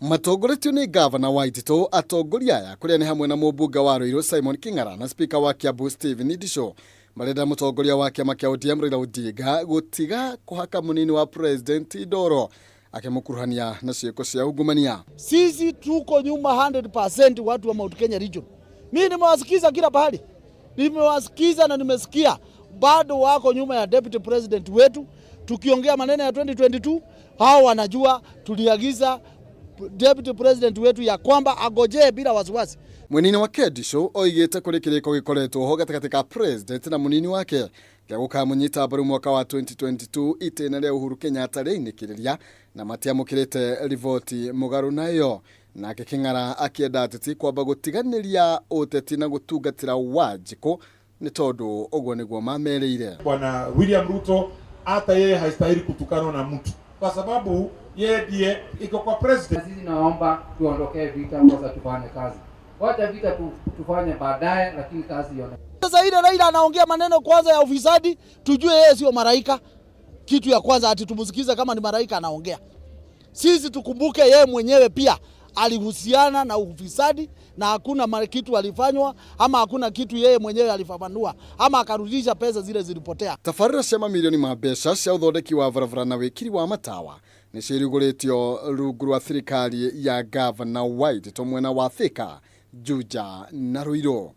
Matongoretio nĩ gavana Waititũ, atongoria aya kũrĩa nĩ hamwe na mũmbunge wa Ruiru Simon King'ara na spika wa Kiambu Stephen Ndisho marenda mũtongoria wa kĩama kĩa ODM Raila Odinga gũtiga kũhaka mũnini wa president ndoro akĩmũkuruhania na ciĩko cia ungumania. Sisi tuko nyuma 100% watu wa Mount Kenya region. Mimi nimewasikiza kila pahali, nimewasikiza na nimesikia bado wako nyuma ya deputy president wetu. Tukiongea maneno ya 2022 hao wanajua tuliagiza deputy president wetu ya kwamba agojee bila wasiwasi. Mwena-inĩ wake Ndisho oigĩte kũrĩ kĩrĩko gĩkoretwo ho gatagatĩ ka president na mũnini wake gĩa gũkamũnyita mbaru mwaka wa 2022 itĩna rĩa Uhuru Kenyatta rĩainĩkĩrĩria na matiamũkĩrĩte riboti mũgarũ nayo. Nake King'ara akĩenda ateti kwamba gũtiganĩria ũteti na gũtungatĩra Wanjikũ nĩ tondũ ũguo nĩguo mamerĩire. Bwana William Ruto hata yeye haistahili kutukanwa na mtu kwa sababu yeye ndiye iko kwa president. Sisi naomba tuondokee vita kwanza, tufanye kazi. Wacha vita tufanye baadaye, lakini kazi ione. Sasa ile Raila anaongea maneno kwanza ya ufisadi, tujue yeye sio malaika. Kitu ya kwanza ati tumusikize kama ni malaika anaongea. Sisi tukumbuke yeye mwenyewe pia alihusiana na ufisadi na hakuna kitu alifanywa ama hakuna kitu yeye mwenyewe alifafanua ama akarudisha pesa zile zilipotea. Tabarĩra cia mamirioni ma mbeca cia ũthondeki wa barabara na wĩkiri wa matawa nĩ ciĩrugũrĩtio rungu rwa thirikari ya gavana Waititũ mwena wa Thika, Juja na Ruiru.